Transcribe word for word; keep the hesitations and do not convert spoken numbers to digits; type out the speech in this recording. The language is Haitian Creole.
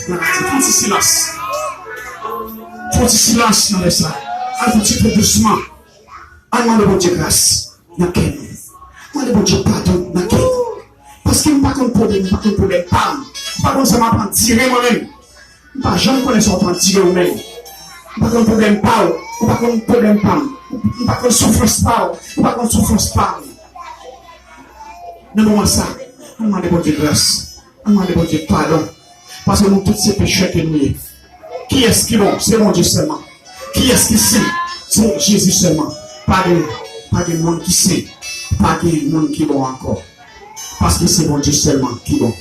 Fè yon ti silans. Fè yon ti silans nan lè sa. Al fè yon ti tou dousman. Al mande Bondye gras nan kè nou. Mande Bondye padon nan kè nou. Paske m pa konn pwoblèm, m pa konn pwoblèm pa m. M pa konn sa m ap andire mwen menm. M pa janm konnen sa w ap andire ou menm. M pa konn pwoblèm pa w, ou pa konn pwoblèm pa m. M pa konn soufrans pa w, ou pa konn soufrans pa m. Nan moman sa, ann mande Bondye gras. Ann mande Bondye padon. Paske nou tout se pechè ke nou ye. Kiyès ki bon? Se Bondye sèlman. Kiyès ki sen? Se Jezi sèlman. Pa gen, pa gen moun ki sen. Pa gen moun ki bon ankò. Paske se Bondye sèlman ki bon.